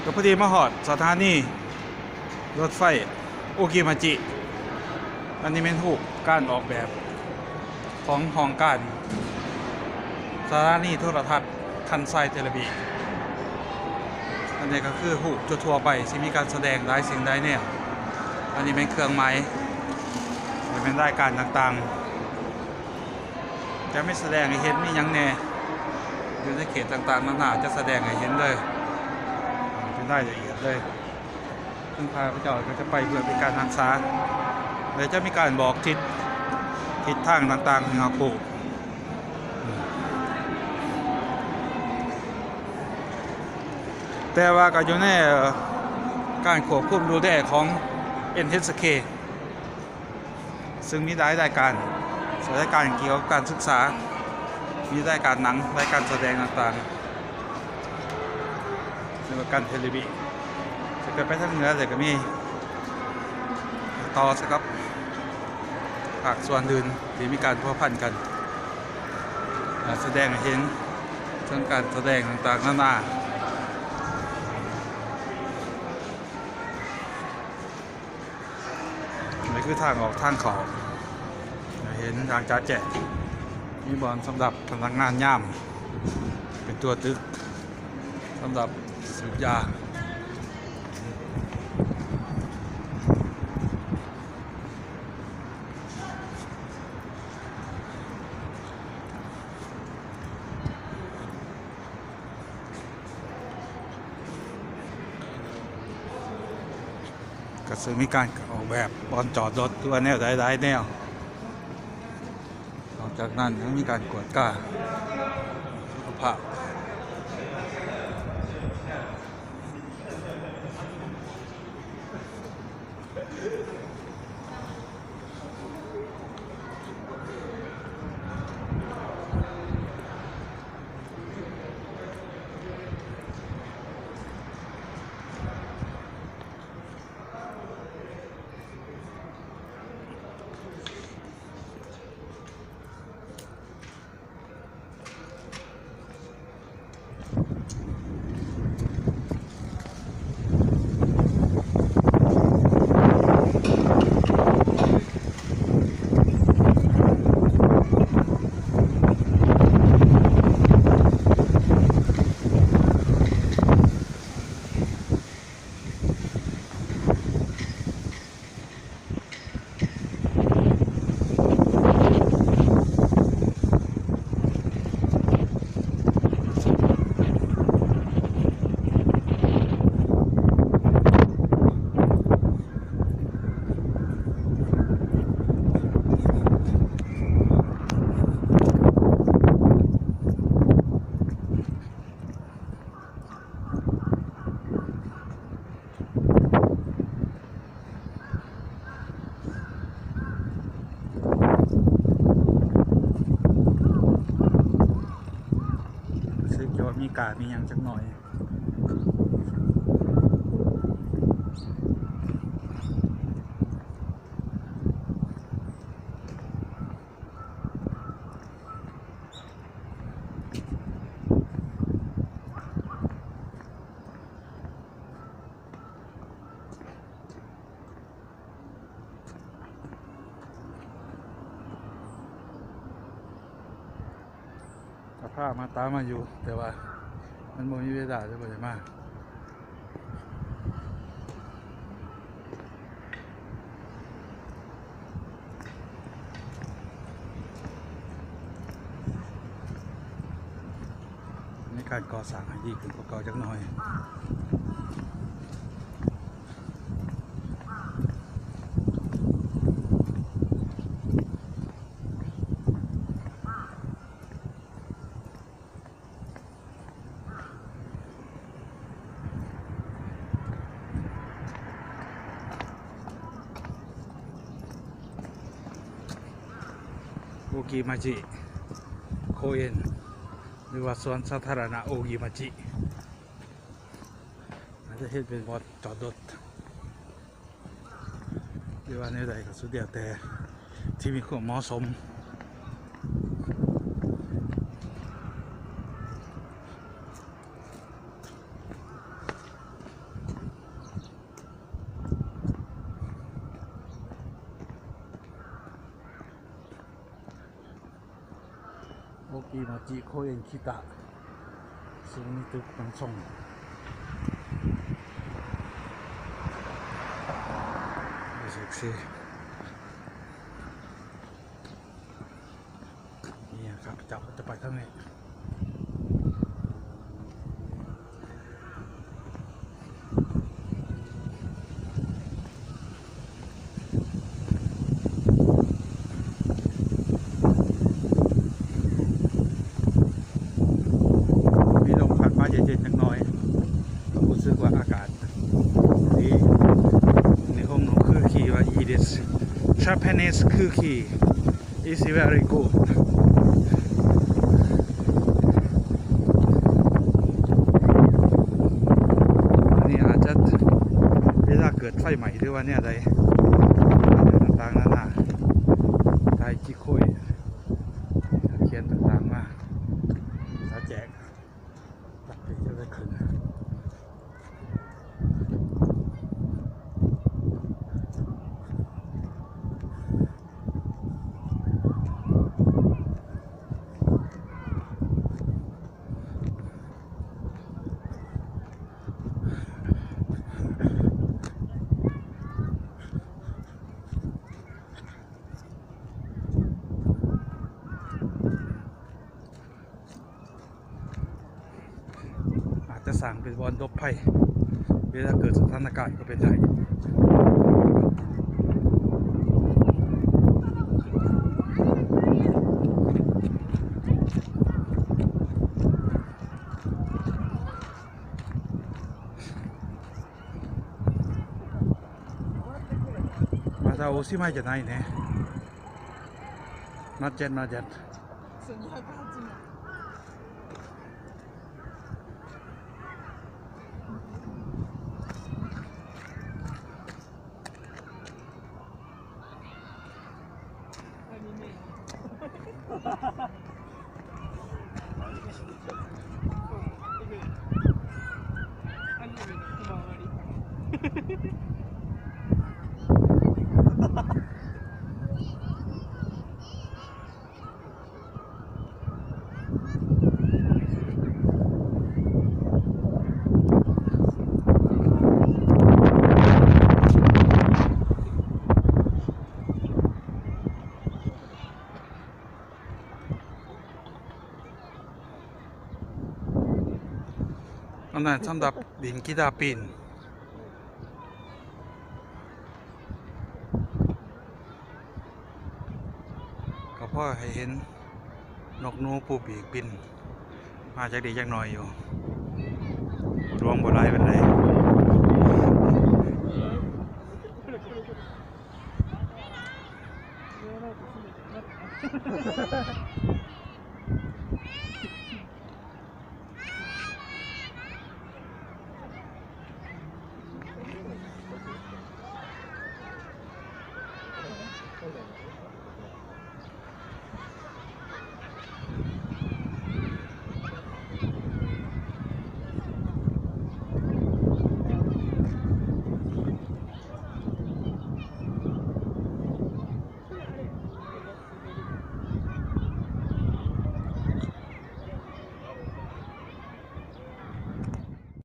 ກໍພໍດີມາຮອດສະຖານີລົດໄຟໂອກິມາຈິ. ອັນນີ້ແມ່ນຮູບການອອກແບບຂອງຫ້ອງການສະຖານີໂທລະທັດຄັນໄຊເທເລວີ. ອັນນີ້ກໍຄືຮູບທົ່ວໆໄປ ຊິມີການສະແດງຫຼາຍສິ່ງຫຼາຍແນວ. ອັນນີ້ແມ່ນເຄື່ອງໝາຍ ແລະ ແມ່ນລາຍການຕ່າງໆ ຈະມີສະແດງໃຫ້ເຫັນ ມີຫຍັງແດ່ ຢູ່ໃນເຂດຕ່າງໆນານາ ຈະສະແດງໃຫ້ເຫັນເລີຍ ເປັນລາຍລະອຽດເລີຍ. ເຊິ່ງຂ້າພະເຈົ້າກໍຈະໄປເພື່ອເປັນການຮັກສາ ແລະ ຈະມີການບອກທິດ ທິດທາງຕ່າງໆໃຫ້ເຮົາຮູ້. ແຕ່ວ່າກໍຢູ່ໃນ ເອີ ການຄວບຄຸມດູແລຂອງ ເອັນເອັດສເຄ ເຊິ່ງມີຫຼາຍລາຍການ, ລາຍການກ່ຽວກັບການສຶກສາ, ມີລາຍການໜັງ, ລາຍການສະແດງຕ່າງໆ, ເຊິ່ງວ່າການເທເລວີ. ເຊິ່ງໄປທາງເໜືອແລ້ວກໍມີຕໍ່ໃສ່ກັບພາກສ່ວນອື່ນທີ່ມີການພົວພັນກັນ, ສະແດງໃຫ້ເຫັນເຊິ່ງການສະແດງຕ່າງໆນານາ. ນີ້ຄືທາງອອກທາງເຂົ້າ ເຫັນຢ່າງຈະແຈ້ງ. ມີບ່ອນສຳລັບພະນັກງານຍາມ ເປັນຕົວຕຶກສຳລັບສູບຢາ. ກໍເຊິ່ງມີການອອກແບບບ່ອນຈອດລົດ ຫຼືວ່າແນວໃດຫຼາຍແນວ. ນອກຈາກນັ້ນຍັງມີການກວດກາສຸຂະພາບ. ຮູ້ສຶກຈະວ່າມີກາ ມີຫຍັງຈັກໜ້ອຍ. ກໍພາມາຕາມມາຢູ່ ແຕ່ວ່າມັນບໍ່ມີເວລາ ເລີຍບໍ່ໄດ້ມາ. ໃນການກໍ່ສ້າງໃຫ້ດີຂຶ້ນກວ່າເກົ່າຈັກໜ້ອຍ. ໂອກິມາຈິ ໂຄເອນ ຫຼືວ່າສວນສາທາລະນະໂອກິມາຈິ ອາດຈະເຮັດເປັນບ່ອນຈອດລົດ ຫຼືວ່າແນວໃດກໍສຸດແລ້ວແຕ່ທີ່ມີຄວາມເໝາະສົມ. ຈີໂຄເອັນຄິຕະ ເຊິ່ງມີຕຶກນຳສົ່ງ ເຊັກຊີ. ນີ້ຄັບ ເຈົ້າຈະໄປທາງນີ້. ມີລົມພັດມາເຢັນໆ ຈັກໜ່ອຍ ກໍຮູ້ສຶກວ່າອາກາດດີ. ນິຮົງໂນຄືຄິວ່າ It is Japanese ຄືຄິ is very good. ອັນນີ້ອາດຈະເວລາເກີດໄຟໄໝ້ ຫຼືວ່າແນວໃດ ຕ່າງໆນານາ ໄທຈີໂຄຍ ຂຽນຕ່າງໆມາ ແຈກ ຕັກປີກຈະໄດ້ຂຶ້ນ. ອາດຈະສ້າງເປັນບ່ອນຫຼົບໄພ ເວລາເກີດສະຖານະການກໍເປັນໄດ້. またおしまいじゃないね。Not yet, not yet. ອັນນັ້ນສຳລັບຫຼິ້ນກີຕາປີ້ນ. ກໍພໍໃຫ້ເຫັນນົກໜູປູປີກບິນມາຈັກເລັກຈັກໜ້ອຍຢູ່ ຫຼວງບໍ່ຫຼາຍປານໃດ.